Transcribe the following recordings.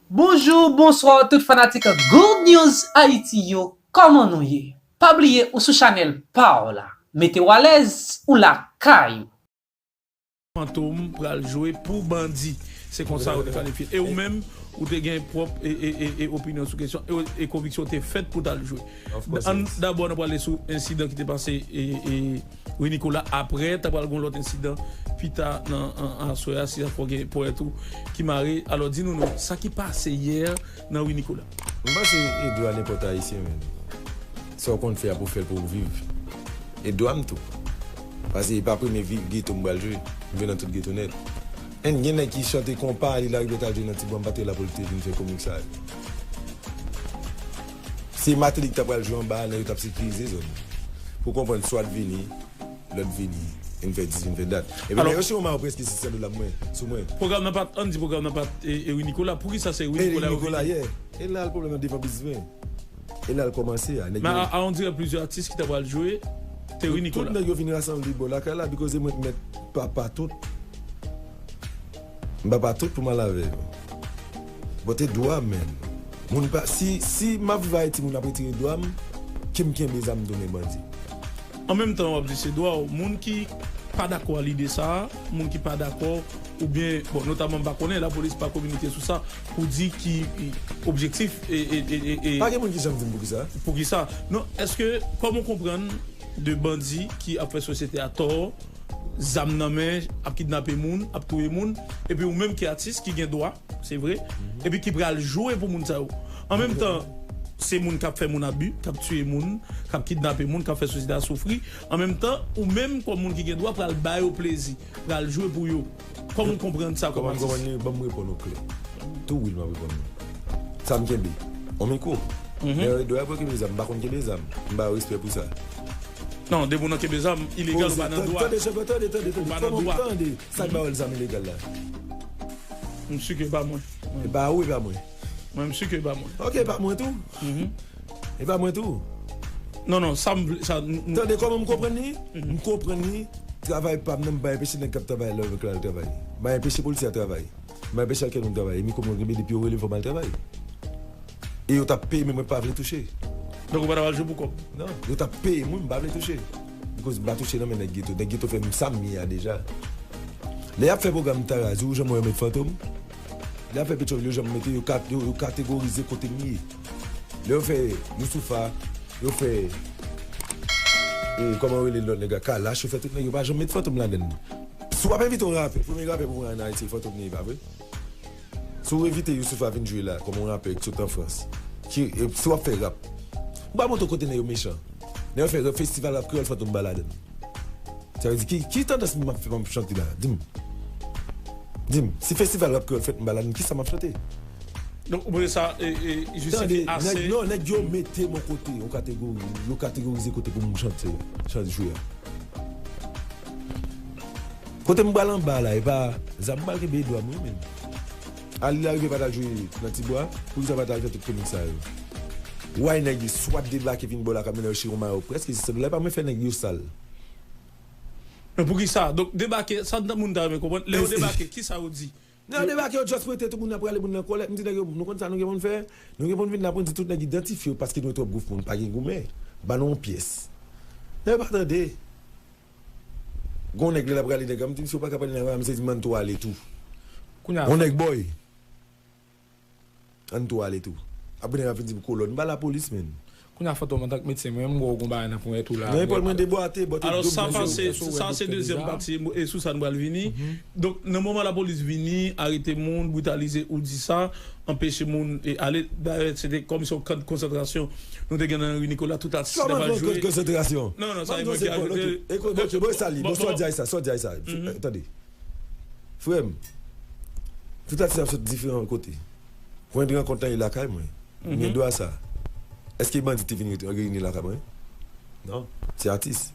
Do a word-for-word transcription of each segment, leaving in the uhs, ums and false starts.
Bonjou, bonswa tout fanatik Good News Haiti yo, kòman nou ye? Pa bliye ou sou chanèl pa w la. Mete w alèz, ou lakay ou. Fantom pral jwe pou bandi. Se konsa yo te kalifye. E ou menm, ou te gen pwòp e, e, e, e opinyon sou kesyon, e, e konviksyon te fèt pou t al jwe. Of course, yes. Dabò, n ap prale sou ensidan ki te pase e, e, Wi Nikola, apre, ta pral gen lòt ensidan pita nan an- aswè a, si sa fò gen pwèt ou ki mare. Alò, di nou non, sa ki pase yè nan Wi Nikola? Mwen panse e dwa nenpòt Ayisyen, men. Sa w konn fè a pou fè l pou w viv. E dwa m tou. Paske e pa premye vi- geto m pral jwe. M jwe nan tout geto nèt. And gen nèg ki chante konpa, li larive t al jwe nan Tibwa, m pa t la pou l te vin fè komik sa yo. Se Matelly ki ta pral jwe anba a, nèg yo t ap sekirize zòn. Pou konprann, swa t vini, lòt vini, vin fè dis, vin fè dat. Epi nèg yo chire yon mayo prèske sis san dola mwen, sou mwen. Pwogram nan pa t, ann di pwogram nan pa t e, e Wi Nikola. Poukisa se Wi Nikola yo vini? E Wi Nikola, yeah. E la l pwoblèm nan devan biznis mwen. E la l kòmanse a. Men a, a, on dirè plizyè atis ki ta pral jwe, te Wi Nikola. Tout nèg yo vin rasanble bò lakay la, because mwen t mèt papa tout. M papa tout pou m al avè yo. But e dwa m, man. Moun pa, si, si m ap viv Ayiti, moun ap retire dwa m, ke m kenbe zam tounen bandi. An menm tan, w ap di se dwa w. Moun ki pa dakò a lide sa a, moun ki pa dakò, oubyen, bon, notaman m pa konnen, lapolis pa kominike sou sa, pou di ki objektif e, e, e, e, e. Pa gen moun ki janm di m poukisa. Poukisa? Non, èske, kòman w konprann de bandi ki ap fè sosyete a tò, zam nan men, ap kidnape moun, ap touye moun, epi ou menm ki atis, ki gen dwa, se vre, epi ki pral jwe pou moun sa yo. An menm tan, se moun k ap fè moun abi, k ap tiye moun, k ap kidnape moun, k ap fè sosyete a soufri. An menm tan, ou menm kòm moun ki gen dwa pral ba yo plezi, pral jwe pou yo. Kòman w konprann sa kòm atis? Kòman m konprann li? Ban m reponn ou klè. Tou wi, m ap reponn ou. Sa m kenbe? On mikwo. Mhm. Men dwa pou kenbe zam, m pa konn kenbe zam. M ba yo respè pou sa. Non, depi w nan kenbe zam, ilegal, ou pa nan dwa. Tande, tande, tande, tande, tande. Ou pa nan dwa. Fò nou tande sa k ba yo zam ilegal la. M si ke e pa mwen. E pa ou, e pa mwen. Mwen, m si ke e pa mwen. Ok, e pa mwen tou. Mhm. E pa mwen tou. Non, non, sa m vle, sa, n- n- Tande kòman m konprann li? Mhm. M konprann li, travay pa m nan, m pa enpeche nèg k ap travay la, nèg la al travay. M pa enpeche polisye a travay. M pa enpeche ankenn moun travay. E mikwo mwen kenbe depi yo rele m fò m al travay. E yo t ap peye, men mwen pa vle touche. Donk ou pa ta pral jwe pou kòb? Non, yo t ap peye mwen, m pa vle touche. Because m pa touche nan men nèg geto. Nèg geto fè m sa m ye a deja. Lè y ap fè pwogram Tara, di ou jan mwen yo met Fantom. Lè y ap fè Petyonvil, yo jan m mete, yo kat- yo, yo kategorize kote m ye. Lè yo fè Youssoupha, yo fè, e, kòman yo rele lòt nèg la, Kalash, yo fè tout nèg, yo pa janm met Fantom ladann. Si w ap envite yon rapè, premye rapè pou mwen ann Ayiti, se Fantom li ye, pa vre? Si w envite Youssoupha vin jwe la, kòm yon rapè ki sot an Frans, ki, e, si w ap fè rap, ou pa montre w kote nèg yo mechan. Nèg yo fè festival rap kreyòl, Fantom pa ladann. Sa vle di, ki, ki tandans m ap fè pou m chante la? Di m. Di m, si festival rap kreyòl fèt, m pa ladann, kisa m ap chante? Donk, ou panse sa, e, e, jistifye ase? Tande, nèg, non, nèg yo mete m yon kote, yon kategori, yo kategorize kote pou m chante, chante jwe a. Kote m pral anba la, e pa zam m pral kenbe, e dwa m wi, men. Ali Larive pa t al jwe nan Tibwa, poukisa pa t al fè tout komik sa yo? Why nèg yo swat debake vin bò lakay mwen, yo chire yon mayo prèske sis san dola, e pa mwen fè nèg yo sal. Men poukisa? Donk, debake, sa moun ta renmen konprann, lè yo debake, kisa yo di? Lè yo debake, yo just prete tout moun ap prale, moun nan kòlè. M di nèg yo, nou konn sa nou gen pou n fè? Nou gen pou n vin la pou n di tout nèg idantifye yo paske nou twòp gwo fò, nou pa gen goumen. Ban nou yon pyès. Nèg yo pa tande. Gon nèg lè l ap rale nèg la, m di misye ou pa ka pale nan rale, misye di m ann tou ale tou. Kounye a, yon nèg boy. Ann tou ale tou. Apre nèg la fin di m kolòn, m pa lapolis, menn. Kounye a, Fantom, antank medsen, mwen menm, m wè w gon bagay nan ponyèt ou la. Nan epòl mwen debwate, bòte. Alò, sa pase, sa se dezyèm pati, e sou sa nou pral vini. Donk, nan moman lapolis vini, arete moun, britalize, ou di sa, anpeche moun e ale. Dayè, se te kòmsi yon kan de konsantrasyon nou te gen nan Ri Nikola, tout atis te pral jwe. Kòman kan de konsantrasyon? Non, non, sa e mwen ki ajoute. Bon, sa li, bon, sa w di a sa, sa w di a sa. Tande. Frè m, tout atis ap sot diferan kote. Pwen de rankont lan e lakay mwen. M gen dwa sa. Èske bandi te vin reyini lakay mwen? Non. Se atis.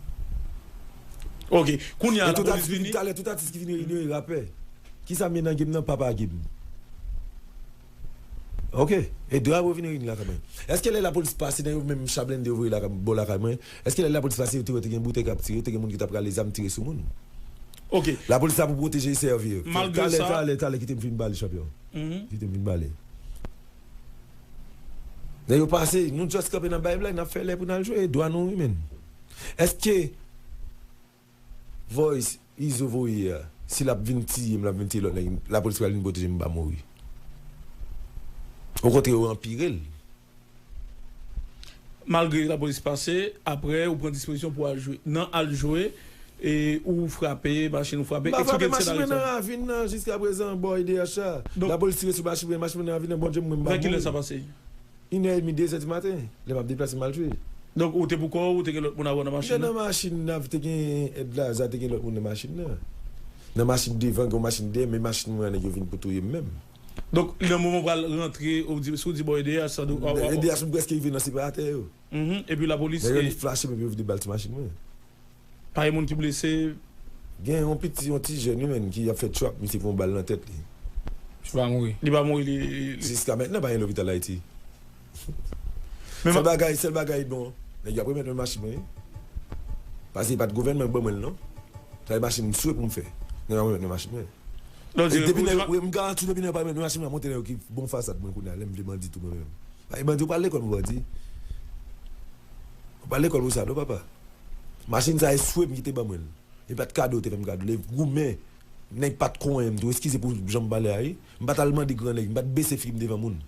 Ok. Kounye a, lapolis vini. Talè, tout atis ki vin reyini yo e rapè. Kisa m ye nan game nan? Papa game. Ok. E dwa pou yo vin reyini lakay mwen. Èske lè lapolis pase nan yo menm cha blende yo voye lakay, bò lakay mwen? Èske lè lapolis pase yo te wè te gen boutèy k ap tire, te gen moun ki t ap rale zam tire sou moun? Ok. Lapolis la pou pwoteje e sèvi. Malgre sa. Talè, talè, talè, kite m fin pale, chanpyon. Kite m fin pale. Nèg yo pase, nou just kanpe nan bay blag, n ap fè lè pou n al jwe, dwa nou wi, menn. Èske voice Izo voye a, si l ap vin tiye m, l ap vin tiye lòt nèg, lapolis pral vin pwoteje m, m pa mouri? Okontrè, yo anpire l. Malgre lapolis pase, apre ou pran dispozisyon pou al jwe. Nan al jwe, e ou frape, machin ou frape. M pa frape machin mwen nan ravin nan jiskaprezan, bò E D H la. Lapolis tire sou machin mwen, machin mwen nan ravin nan, Bondye mwen m pa mouri. Vè kilè sa pase? Inè edmi, dezè di maten, lè m ap deplase m al jwe. Donk ou te pou kò w, ou te gen lòt moun avè w nan machin nan? M te nan machin nan, te gen èd Laza, te gen lòt moun nan machin nan. Nan machin devan, gen yon machin dèyè, men machin mwen an, nèg yo vin pou touye m menm. Donk nan moman w pral rantre, ou di, si w di bò E D H, sa dwe. E D H, m prèske rive nan separatè yo. Epi lapolis. Nèg yo vin flache m epi yo vide bal sou machin mwen. Pa gen moun ki blese? Gen yon piti, yon ti jèn wi, menn, ki ap fè trap, misye pran yon bal nan tèt li. Li pa mouri? Li pa mouri, li. Jiska mentnan, pa gen lopital Ayiti. Sèl bagay, sèl bagay, bon, nèg yo ap remèt mwen machin mwen wi. Paske e pa t gouvènman k ban mwen l non. Sa se machin m swe pou m fè. Nèg yo ap remèt mwen machin mwen. Depi nèg yo, m garanti w, depi nèg yo pa remèt mwen machin mwen, a monte nèg yo ki bon fasad mwen kounye a, lè m vle bandi tou mwen menm. Paske bandi, ou pa al lekòl pou bandi. Ou pa al lekòl pou sa non, papa. Machin sa, e swe m ki te ban mwen l. E pa t kado yo te fè m kado l, e goumen. Nèg pa t konyen m tou, eskize pou jan m pale a wi. M pa t al mande gran nèg, m pa t bese figi m devan moun.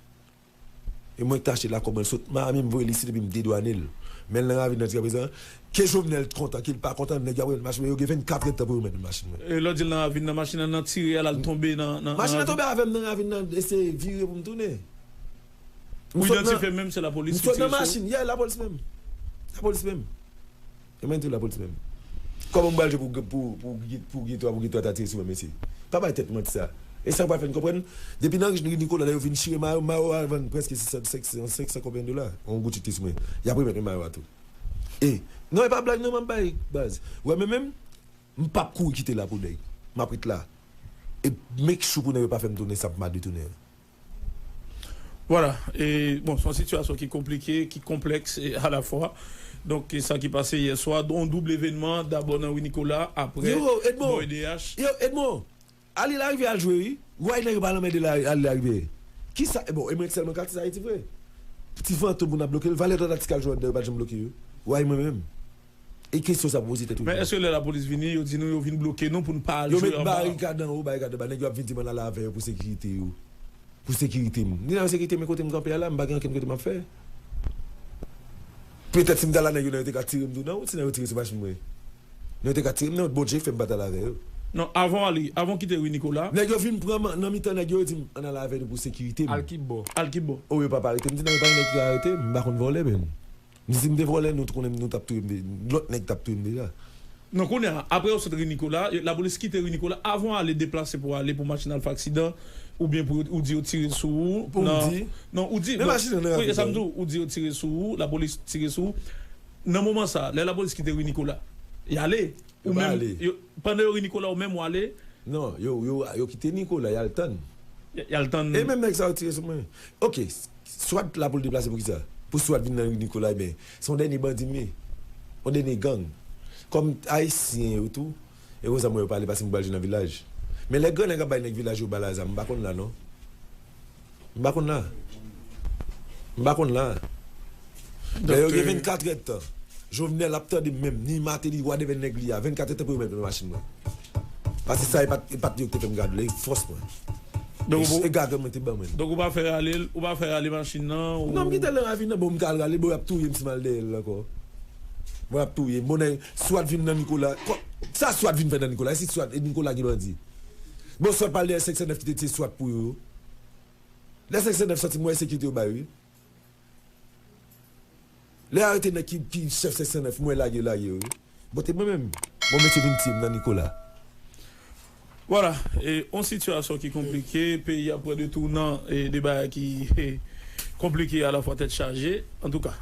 E mwen k te achte l ak kòb mwen, l sot Miami, m voye l isit epi m dedwane l. Men l nan ravin nan jiskaprezan, ke Jovenel kontan, ke l pa kontan, nèg yo ap remèt machin mwen, yo gen vennkat èdtan pou yo remèt mwen machin mwen. E lè w di l nan ravin nan, machin nan nan tire a, l al tonbe nan, nan. Machin nan tonbe avè m nan ravin nan, eseye vire pou m tounen. Ou idantifye menm se lapolis ki tire sou ou? M sot nan machin, yeah, lapolis menm. Lapolis menm. E mwen di w lapolis menm. Kòman m pral jwe pou, pou, pou, pou Guito a, pou Guito a ta tire sou mwen, mesye? Pa bay tèt manti sa. E sa w pral fè n konprann? Depi nan ri Nicolas, lè yo vin chire mayo, mayo a vann prèske senk san, senk san konbyen dola. Yon gout chite sou mwen. Y ap remèt mwen mayo a tou. E, non, e pa blag non, m ap bay baz. Ou wè, men menm, m p ap kouri kite la pou nèg. M ap ret la. E make sure pou nèg yo pa fè m tounen sa m pa dwe tounen an. Vwala, e, bon, se yon sitiyasyon ki konplike, ki konplèks e alafwa. Donk, e sa ki pase yè swa, yon doub evènman, dabò nan ri Nicolas, apre bò E D H. Yo, Edmond, Ali la rive al jwe, wi. Why nèg yo pa al anmède la, Ali la rive? Kisa, bon, e mwen sèlman k atis Ayiti vre? Ti Fantom pou n ap bloke l, valè tantativ k al jwe anndan yo pa t janm bloke yo. Why mwen menm? E kesyon sa pou poze tèt ou. Men èske lè lapolis vini, yo di nou yo vin bloke nou pou n pa al jwe anba? Yo met barikad anwo, barikad anba, nèg yo ap vin di m ann al avè yo pou sekirite yo. Pou sekirite m. Ni nan yo sekirite m, men kote m kanpe a la, m pa gen ankenn kote m ap fè. Petèt si m t al la, nèg yo nan yo te ka tire m tou nan wout, si nan yo tire sou machin mwen. Nan yo te ka tire m nan wout, Bondye fè m pa t al avè yo. Non, avan w ale, avan w kite ri Nicolas. Nèg yo vin pran m nan mitan nèg yo, yo di m ann al avè nou pou sekirite m. Al ki bò? Al ki bò? O, yo pa pa arete m, m di nan yo pa gen nèg ki ka arete m, m pa konn vòlè menm. M di si m te vòlè, nou t konnen nou t ap touye m, lòt nèg t ap touye m deja. Non, kounye a, apre yo sot ri Nicolas, lapolis kite ri Nicolas, avan w ale deplase pou w ale pou machin al fè aksidan, oubyen pou ou di yo tire sou ou. Pou m di? Non, ou di. Men machin nan ravin nan. Wi, e sa m di w, ou di yo tire sou ou, lapolis tire sou ou. Nan moman sa, lè lapolis kite ri Nicolas, y ale. Ou menm, pandan yo ri Nicolas, ou menm w ale. Non, yo, yo, yo kite Nicolas, y al tann. Y al tann. E menm nèg sa yo tire sou mwen. Ok, swat la pou l deplase pou kisa? Pou swat vin nan ri Nicolas, ebyen, se yon dènye bandi m ye. Yon dènye gang. Kòm ayisyen yo tou, e konsa mwen yo pale paske m pral jwe nan vilaj. Men lè gran nèg ap bay nèg vilaj yo bal a zam, m pa konn la non. M pa konn la. M pa konn la. Lè yo gen vennkat èdtan, Jovenel ap tande m menm, ni Martelly, whatever nèg li a, vennkat èdtan pou yo mèt nan machin mwen. Paske sa e pa t, e pa t yo ki te fè m gade l, e fòs mwen. Donk ou, e gagan mwen te ban mwen. Donk ou pa fè rale l, ou pa fè rale machin nan, ou... Non, m kite l nan ravin nan, bon, m ka al rale, bon, y ap touye m si m al dèyè l ankò. Bon, y ap touye m. Bon, nèg, swat vin nan Nicolas. Sa swat vin fè nan Nicolas? E si swat, e Nicolas gen bandi? Bon, swat pral dèyè senk san nèf ki te tiye swat pou yo. Lè senk san nèf sòti, m wè sekirite yo ba yo, wi. Lè yo arete nèg ki, ki chèf senk san nèf, m wè lage yo lage yo, wi. Bon, te mwen menm. Bon, mesye vin tiye m nan Nicolas. Vwala, e, yon sitiyasyon ki konplike, peyi ap pran de tounan, e, de bagay ki, e, konplike alafwa tèt chaje. Antouka.